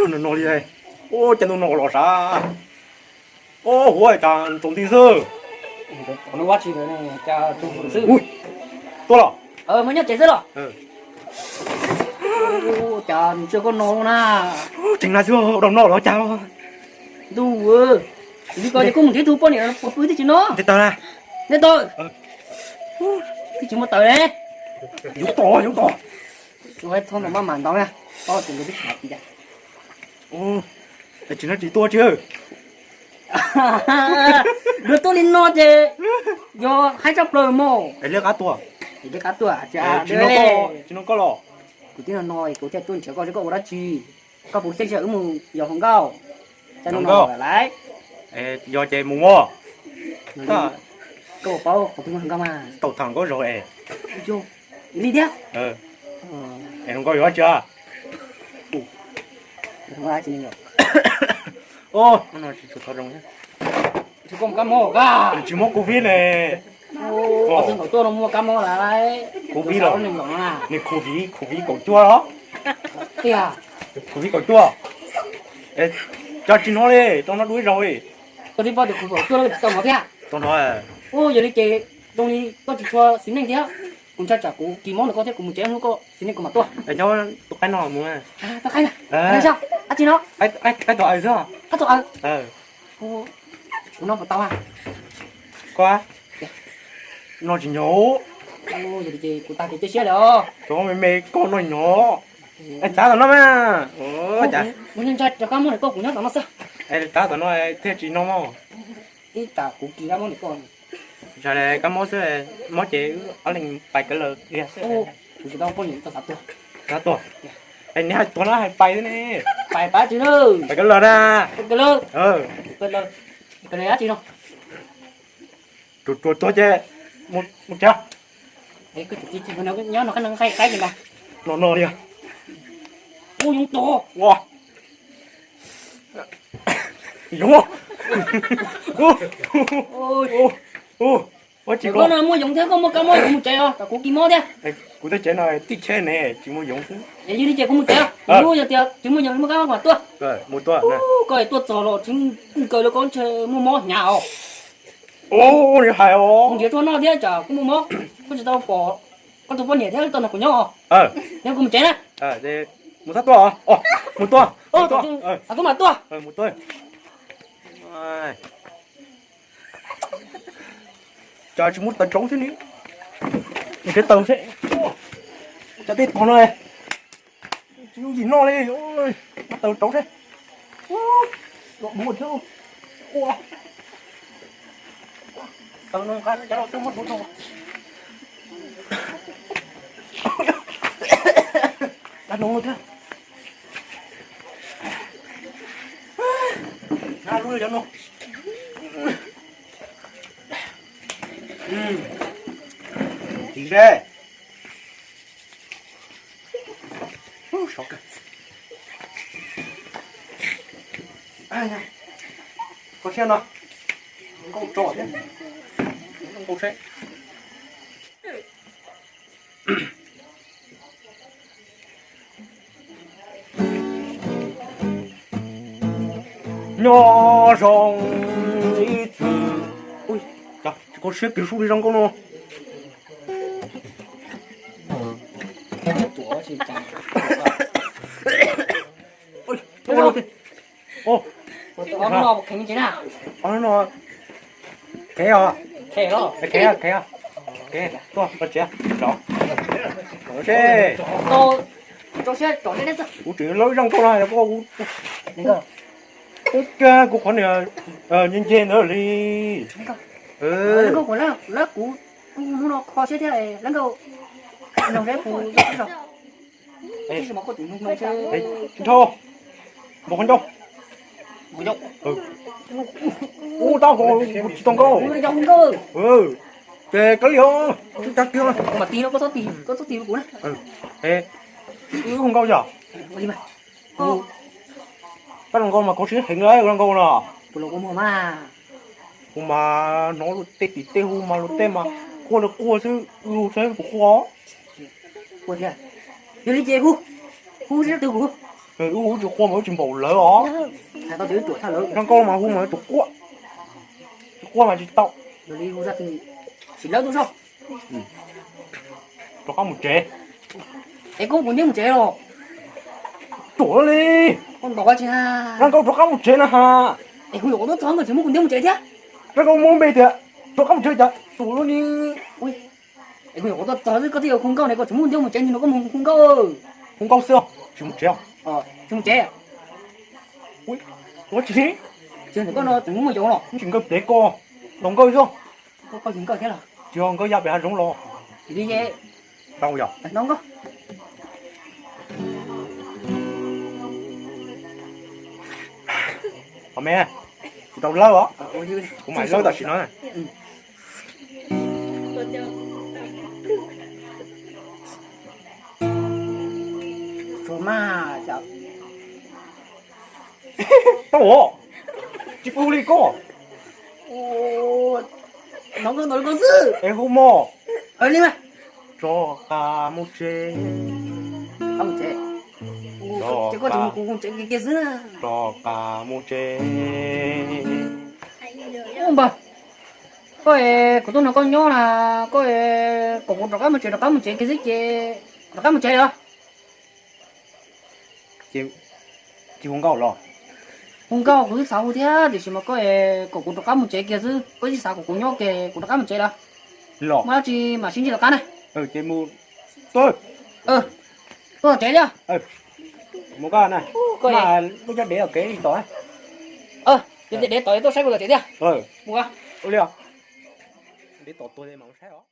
No no li, ua cas ntu no los sav, ua huv cas tsaus nti xwb. Ua tsis xwb. Tuaj los? Muaj nyob tsev xwb los? Cas nws tsis koj no na. Tseem na xwb, rau no los cas. Ntuj, li ko ces koj mus nrhiav tus poj niam pw twb tsis no. Neb tau, twb tsis muaj tawv ne. Yuav tos, yuav tos. Txhob ntau maj mam ntau na, paub tias nkawd twb tham tsis cas. Tsis no tsis tuaj tsis. Luag tuaj li no ces yog haib tshaj plaws mog. Liab qab tuaj. Liab qab tuaj, tsis no koj los. Kuv twb no no kuv thiaj tuaj nrhiav koj, koj ua dab tsi? Koj puas xyeej wb mus yos hluas nkauj? Cas no no lawm? Yog ces mus mog. Koj paub qhov twg muaj hluas nkauj mas? Tau tham nkauj zog es. Li thiab. Es hluas nkauj yuav dab tsi? Tsis muaj kab mob ne. Covid los? Nws covid, covid kaum cuaj los? Tiag. Covid kaum cuaj. Cov tsis no li, tau no dua ib zaug li. Koj twb paub tias covid kaum cuaj los tsis tau mob thiab? Tau no. Ua yog li ces zoo li koj tsis tshua xis neej thiab. Kuv ntshai tsam kuv kis mob nrog koj thiab kuv mus tsev hnub koj xis neej kuv mam tuaj. Nyob tus qaib no mus. Tus qaib na. Dab tsi no? Qaib tus aws xwb. Qaib tus aws. Kuv no puas tau? Koj no tsis nyob. Yog li ces kuv tag kev cia siab lawm os. Cov me me koj no nyob. Txav tom no mas. Kuv ntshai cov kab mob ne, koj kuv nyob tom no xwb. Txav tom no thiaj tsis no mog. Ib tsam kuv kis kab mob ne koj. Ntshai kab mob xwb, mob ces wb ob leeg pais kawv lawm. Kuv tsis tau poj niam tau xav tuag. Xav tuag? Neb hais tuag no hais pais xwb ne. Pais pab tsis na. Pais kawv lawm na. Kawv lawm. Kawv lawm dab tsi no? Ruam ruam tuag ces mus tsev. Nyob no qab qaib qaib li ntag. No no li. Ua yoov tog. Ua yoov. Ua tsis koj no muaj yoov thiab koj muaj kab mob kuv mus tsev os, kom kuv kis mob thiab. Kuv tej tsev no tib cheb ne tsis muaj yoov xwb. Yog li ces kuv mus tsev os, yog tias tsis muaj yoov muaj kab mob kuv mam tuaj. Mus tuaj. Koj tuaj txog los tsis kaw rau koj ntshe muaj mob hnyav os. Ua li hais os. Kuv nrhiav tuaj noj thiab tsam kuv muaj mob, kuv tsis tau pom koj tus poj niam thiab tau nrog kuv nyob os. Yog kuv mus tsev na. Mus txhob tuaj, mus tuaj. Xav tuaj mam tuaj. Mus tuaj. Cas tsis muaj taws rauv thiab li. Mus kev taws seb. Cas tej tog no tsis yooj yim noj li. Muab taws rauv seb. Los duav thiab. Ua taws no nqa cov los twb muab duav rau. Nqa no thiab. Nqa lub cov no. Tsis ze. Kho siab no. Nkauj tso thiab. Nkauj seb. Nyob zoo ib txwm. Ui, kho siab kiag sub li zoo nkauj no. Ua, ua no, khev os, khev os, khev os, khev os, tuaj, koj tsev, kuv tseem laub zaj nkauj no, kuv, kuv qhov niag nce nce ntawd li. Nrau, npau qhov ncauj. Ub, tab ko kuv tsis tau nkauj. Ces kawg li os, tag kiag. Wb hu nkauj yom. Koj zoo nkauj mas kho siab heev li, zoo nkauj no. Kuv mas hnov luag tej tim tej hu mas luag tej mas quaj li quaj xwb, wb hu saib puas quaj. Yog li ces hu, hu saib twg kuv. Wb hu tsis qua mas wb tsis npaum lawv os. Zoo nkauj mas hu mas tsis qua, tsis qua mas tsis tau. Rov qab mus tsev. Es koj muab kuv ntiab mus tsev los? Tuam li. Zoo nkauj rov qab mus tsev na ha. Es kuv yuav ua tau txog nkawd tseem muab kuv ntiab mus tsev thiab. Zoo nkauj muab npe tias rov qab mus tsev cas tuam li. Es kuv yuav ua tau txog xwb koj thiaj yuav hu nkauj ne, koj tseem muab kuv ntiab mus tsev ntsis no koj mus hu nkauj. Hu nkauj xwb, tsis mus tsev. Tsis mus tsev. Ua tsis, koj no tseem muaj yoov los? Tsis nkawd plev koj, los nkawj xwb. Koj yog nkawj thiab los? Tsis yog, nkawj ya pem hav zoov los. Li tau yog. Qhov me tsis tau lawb os. Kuv mam lawb tam sim no. Tau os, tsis pub li koj. Es hu mog. Rov qab mus tsev. Rov qab mus tsev. Npawg, koj es kuv tuaj nrog koj nyob na, koj es kom kuv rov qab mus tsev, rov qab mus tsev kiag xwb ces rov qab mus tsev os. Ces hu nkauj los? Hu nkauj kuv twb xav hu thiab tiam sis mas koj es kom kuv rov qab mus tsev kiag xwb, koj twb xav kom kuv nyob kiag kuv rov qab mus tsev los? Los muaj dab tsi mam sib ntsib tom qab na. Ces mus, tuaj tsev thiab. Mus koj na, lub cov dev tom kev li tom. Yog tias dev tom tuaj saib kuv tom tsev thiab. Mus, ua li, dev tom tuag mas mus saib os.